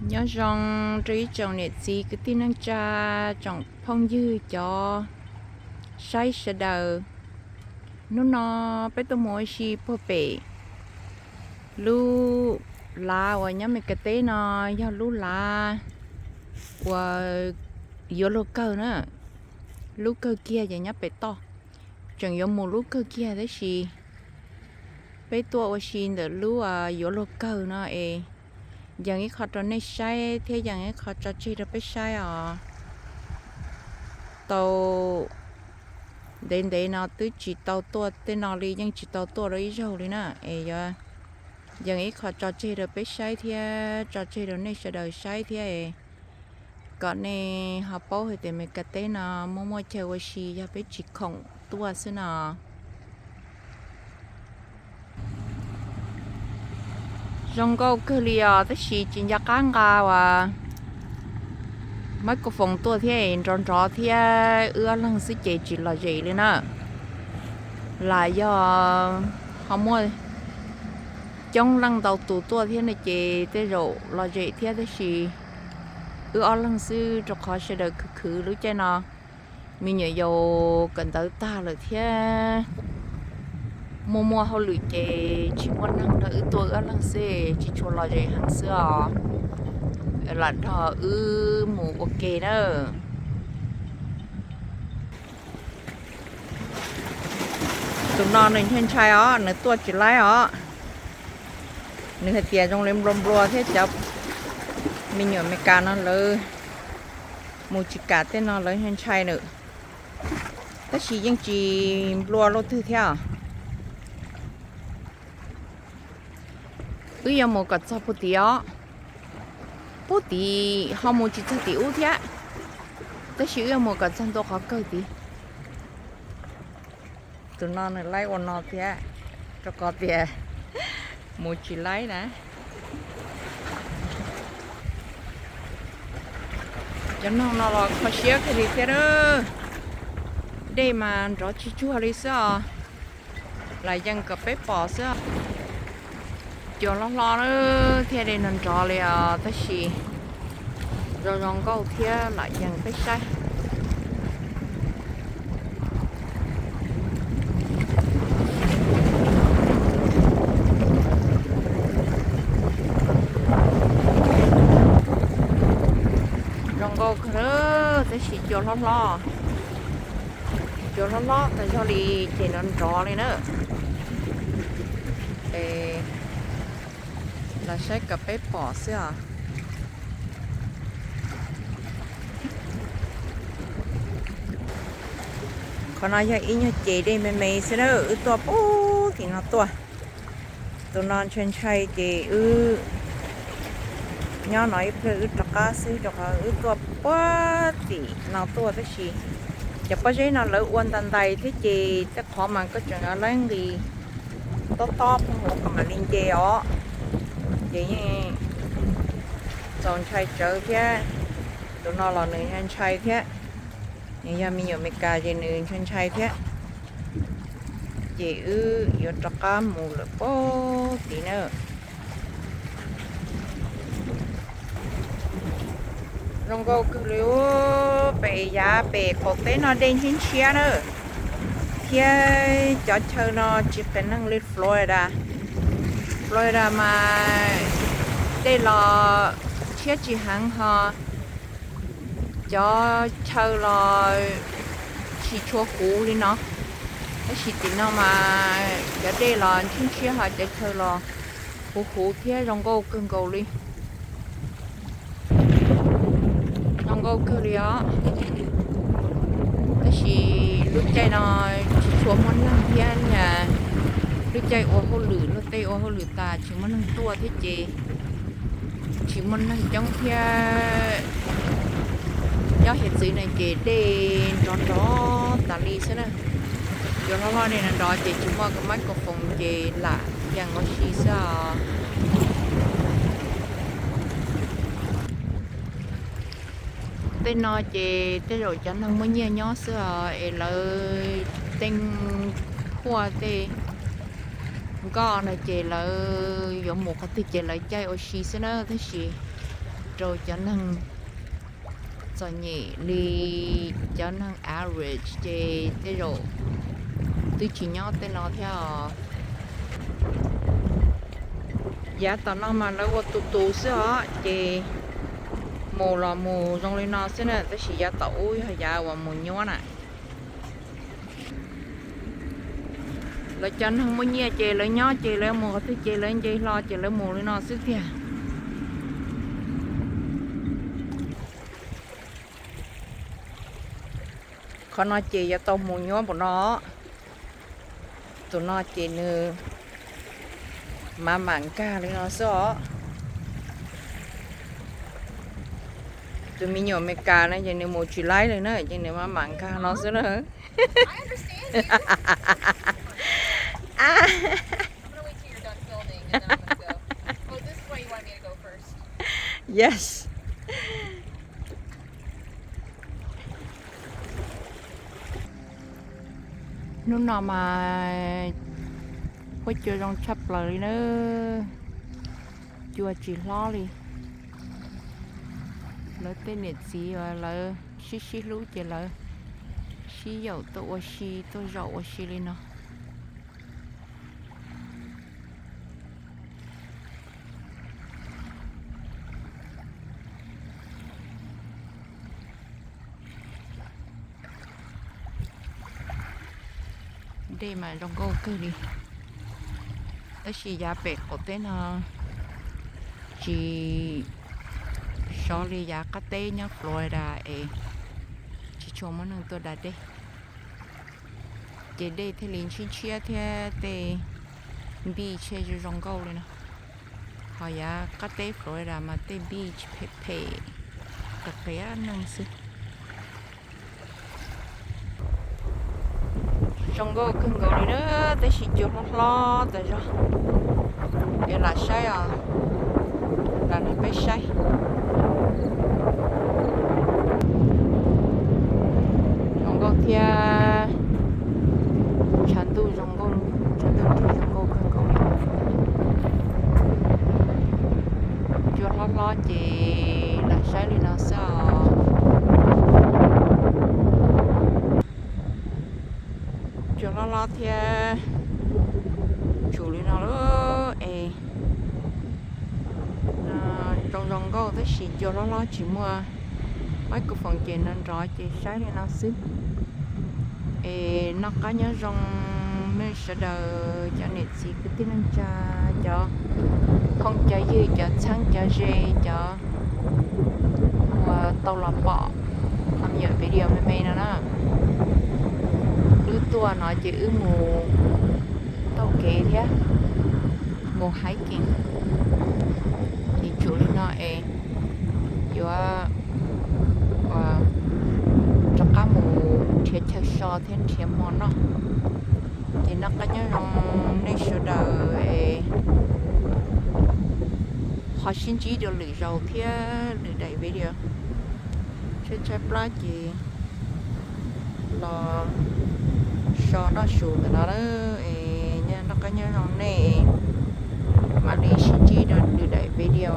Nyob zoo rau ib tsoom niam txiv kwv tij neej tsa, tsoom phooj ywg cov saib sawv daws. Hnub no peb tuaj mus ua si puag pem lub lav uas nyob Meskas teb no, yog lub lav uas yuav luag kawg na, lub kawg kiag ces nyob pem toj. Tseem yuav mus lub kawg kiag tab sis peb tuaj ua si ntawm lub yuav luag kawg no es yees ib qho rau nej saib thiab yees ib qho tso tseg rau peb saib os. Tau ntev ntev no twb tsis tau tuaj tej no li, yeej tsis tau tuaj dua ib zaug li na es yees ib qho tso tseg rau peb saib thiab tso tseg rau nej sawv daws saib thiab es kom nej ho paub hais tias Meskas teb no muaj muaj chaw ua si yog peb tsis khoom tuaj xwb no. Zoo nkauj kawg li os, tab sis tsis nco qab nqa uas maiv kos foos tuaj thiab nrov nrov thiab wb ob leeg xwb ces tsis lom zem li na. Lam yog ho muaj coob leej ntau tus tuaj thiab no ces tej zaum lom zem thiab, tab sis wb ob leeg xwb rau qhov sawv daws khwv khwv lub caij no. Me nyuam yaus kawm ntawv tag lawm thiab muaj muaj hauj lwm ces tsis muaj neeg nrog wb tuaj, wb ob leeg xwb tsis tshua lom zem heev xwb os. Lam nrog wb mus ua ke na. Tus no nws ntshai ntshai os, nws tuaj tsis laib os. Nws hais tias zoo li nplua nplua thiab cov me nyuam Amelikas no lawv mus tsis kam tej no lawv ntshai ntshai nws, tab sis yeej tsis nplua luaj twg thiab. Wb yuav mus kom txog puag tim os, puag tim ho mus tsis txog tim ub thiab, tab sis wb yuav mus kom txog ntua qhov kawg tid. Tus no nws laib ua no thiab, rau qhov tias mus tsis laib na. Cov noog no los kho siab kawg li thiab na. Dej mas nrov tsuag tsuag li xwb os, lam yees kom peb pom xwb. Cua hlob hlob na, thiaj li nrov nrov li os, tab sis zoo zoo nkauj thiab, lam yees peb saib. Zoo nkauj kawg, tab sis cua hlob hlob, cua hlob hlob tag zog li ces nrov nrov li na. Es los saib kom peb pom xwb os. Qhov no yog ib nyuag ces dej me me xwb na, wb tuaj puag tim no tuaj. Tus no ntshai ntshai ces wb nyob no ib pliag wb rov qab xwb, rau qhov wb tuaj puag tim no tuaj, tab sis cov pob zeb no lawv ua ntais ntais thiab ces tej qhov mas koj tseem yuav laib nqis tob tob phooj ywg kuv mam li nce os. Ces yeej txaus ntshai tsawv thiab. Tus no los nws ntshai ntshai thiab, nws yog me nyuam Amelikas ces nws ntshai ntshai thiab. Ces wb yuav rov qab mus lawm puag tim na. Zoo nkauj kawg li, pem yav pem qaum teb no dej ntshiab ntshiab na, thiab cov chaw no tsis qias neeg li Florida. Florida mas dej los ntshiab tsis heev ho cov chaw los tsis tshua huv li no, tab sis tim no mas cov dej los ntshiab ntshiab ho cov chaw los huv huv thiab zoo nkauj kawg nkaus li. Zoo nkauj kawg li os. Tab sis lub caij no tsis tshua muaj neeg thiab, lub caij ua hauj lwm, luag tej ua hauj lwm tas tsis muaj neeg tuaj thiab ces tsis muaj neeg coob thiab. Nyob hiav txwv no ces dej nrov nrov tas li xwb na. Cua hlob hlob dej nrov nrov ces tsis muaj maiv kos foos ces lam yees ua si xwb os. Tej no ces tej zaum cov neeg muaj nyiaj nyob xwb os, es lawv teej huaj tej nkoj no ces lawv yuav mus qhov twg ces lawv caij ua si xwb na, tab sis rau cov neeg txom nyem li cov neeg average ces tej zaum twb tsis nyob tej no thiab os. Yav tom no mas lawv ua tus tus xwb os, ces mus los mus zoo li no xwb na, tab sis yav tom ub yog yav uas mus nyuab na. Lawv cov neeg muaj nyiaj ces lawv nyob ces lawv mus qhov twg ces lawv nce hlo ces lawv mus li no xwb tiag. Qhov no ces yuav tau mus nyuab npaum no. Tus no ces nws mam mam nkag li no xwb os. Tus me nyuam Amelikas no ces nws mus tsis laib li na, ces nws mam mam nkag no xwb na. Yes. Hnub no mas huab cua zoo tshaj plaws li na, cua tsis hlob li. Lawv tej niam txiv uas lawv sib sib hlub ces lawv sib yaum tuaj ua si tuaj zaum ua si li no. Dej mas zoo nkauj kawg li, tab sis yav pem qaum teb no tsis sov li yav qab teb nyob Florida es tsis tshua muaj neeg tuaj da dej, ces dej thiaj li ntshiab ntshiab thiab tej beach zoo zoo nkauj li no. Ho yav qab teb Florida mas tej beach phem phem, qias qias neeg xwb. Zoo nkauj kawg nkaus li na, tab sis cua hlob hlob tas zog. Es lam saib os, lam nrog peb saib. Zoo nkauj thiab, tshav ntuj zoo nkauj, tshav ntuj nrig zoo nkauj kawg nkaus li. Cua hlob hlob ces lam saib li no xwb os. Cua hlob hlob thiab tsuas li no lawm es zoo zoo nkauj tab sis cua hlob hlob tsis muaj microphone ces nrov nrov ces saib li no xwb. Es noj qab nyob zoo nej sawv daws cov niam txiv kwv tij neej tsa, cov phooj cov ywg, cov txheeb cov ze, cov uas tau los pom qhov me nyuam video me me no na. Wb tuaj no ces wb mus taug kev thiab, mus hiking. Ces tsuas li no es yuav rov qab mus nrhiav chaw so thiab nrhiav hmo noj. Ces noj qab nyob zoo nej sawv daws es ho sib ntsib dua lwm zaus thiab lwm daim video. Tshaib tshaib plab ces los so noj su ntawm no lawm es noj qab nyob zoo nej, mam li sib ntsib dua lwm daim video.